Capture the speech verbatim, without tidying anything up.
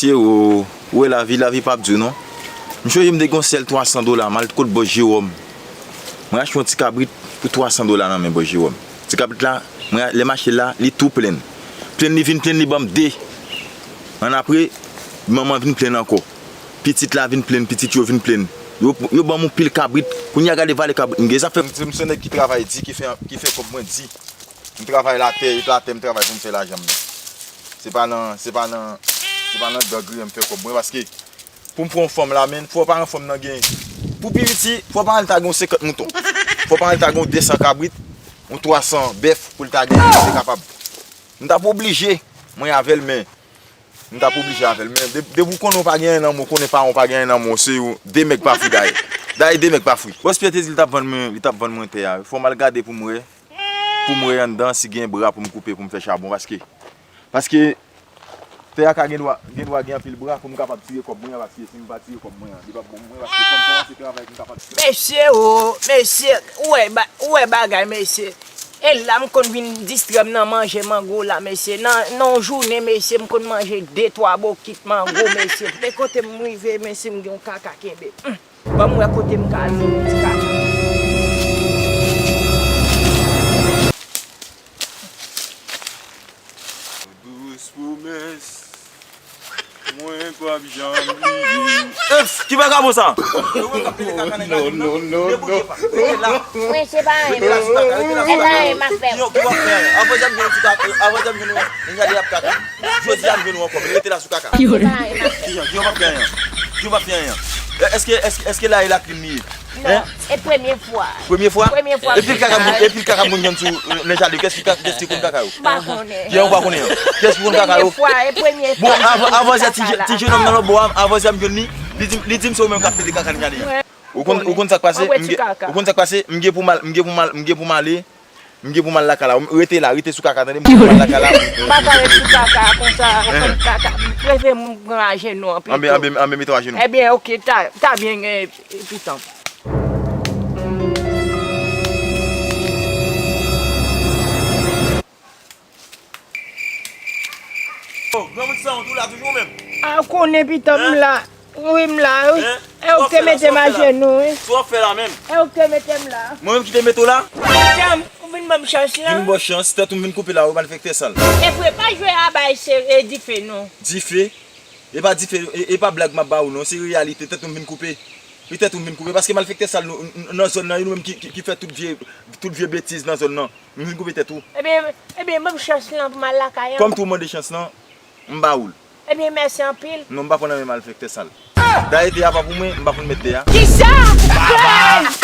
Mesye, ou, ou wè lavi, lavi p ap di w non. M sonje m te gen yon sèl twa san dola, m al kot bòs Jewòm. Mwen achte yon ti kabrit pou twa san dola nan men bòs Jewòm. Ti kabrit la, mwen, lè m achte l la, li tou plenn. Plenn, li vin plenn, li ban m de. Annapre, manman vin plenn ankò. Pitit la vin plenn, pitit yo vin plenn. Yo, yo ban m yon pil kabrit. Kounye a gade valè kabrit m gen. Sa fè m, m se yon nèg ki travay di, ki fè, ki fè kòb mwen di. M travay latè, e latè m travay pou m fè lajan m nan. Se pa nan, se pa nan, se pa nan dògri an m fè kòb mwen, paske pou m pran yon fanm la, men fò paran fanm nan gen, pou pi piti, fò paran l ta gen yon senkant mouton. Fò paran l ta gen yon de san kabrit, yon twa san bèf pou l ta gen, pou l te kapab. M t ap oblije, mwen avè l, men m t ap oblije avè l. Men de-, depi w konnen w pa gen anyen nan men w, konnen paran w pa gen anyen nan men w, se yon, de mèg pa fri dayè. Dayè, de mèg pa fri. Bòs Pyè te di l t ap vann mwen, li t ap vann mwen tè a. Fò m al gade pou m wè. Pou m wè anndan si gen bra pou m koupe pou m fè chabon, paske, paske tè a ka gen dwa, gen dwa gen anpil bra pou m kapab tire kòb mwen an, paske si m pa tire kòb mwen an, li p ap bon pou mwen, paske fò m kòmanse travay pou m kapab. Mesye o, mesye, ou wè ba-, ou wè bagay, mesye. E la m konn vin distrè m nan manje mango la, mesye. Nan, nan yon jounen, mesye, m konn manje de, twa bokit mango, mesye. Men kote m rive, mesye, m gen yon kaka kenbe m. Ban m wè kote m ka al fè yon ti kaka. Dous pwomès, mwen p ap janm bliye. Eps, ki vakabon sa? Non, non, non, non. Mwen se pa anyen. E pa anyen m ap fè. Yo, ki w ap fè? Avan jam gen yon ti kaka, avan jam gen yon, yon gade ap kaka. Jodi a m jwenn ou ankò, men rete la sou kaka. Kijan, kijan w p ap fè anyen? Kijan w p ap fè anyen? Èske, èske, èske la e lakrim li ye? Non, e premye fwa. Premye fwa? Premye fwa. Epi l kaka moun, epi l kaka moun jwenn sou, euh, nan jaden. Kiyès ki ka-, kiyès ki konn kaka yo? M pa konnen. Kiyès ou pa konnen an? Kiyès ki konn kaka yo? Premye fwa, e premye fwa. Bon, avan, avan ti, ti jenòm nan lòt bò a, avan sa m jwenn li, li di, li di m se ou menm k ap pete kaka nan jaden an. Ou konn, ou konn sa k pase? Ou konn sa k pase? M gen pou m al, m gen pou m al, m gen pou m ale. M gen pou m al lakay la. Rete la, rete sou kaka, tande? M gen pou m al lakay la. M pa ka ret sou kaka konsa, kaka. M prefere m pran ajenou an pito. Anben, anben, anben, mete w ajenou. Ebyen, oke, ta, ta byen, eh, pitan. Oh, granmoun sanwont ou la toujou menm? A, ou konnen pitan m la. Wi, m la, wi. Hein? E ou ki te mete m ajenou, wi. Sa w ap fè la menm? E ou ki te mete m la. Mwen menm ki te mete w la? Pitan m, ou vin ban m chans la. Vin ba w chans, tèt ou m vin koupe la, wi, malfektè sal. E vre, pa jwe a bay se, e dife, non. Dife? E pa dife, e, e pa blag m ap ba ou, non, se reyalite, tèt ou m vin koupe. Wi, tèt ou m vin koupe, paske malfektè sal nou, n-, n-, nan zòn nan, e nou menm ki, ki, ki fè tout vye, tout vye betiz nan zòn nan. M vin koupe tèt ou. Ebyen, ebyen, ban m chans lan pou m al lakay an. Kòm tou w mande chans lan, m ba ou l. Ebyen, mèsi anpil. Non, m pa pran nan men malfektè sal. Dayè, tè a pa pou mwen, m pa konn mèt tè a. Kisa? Baba!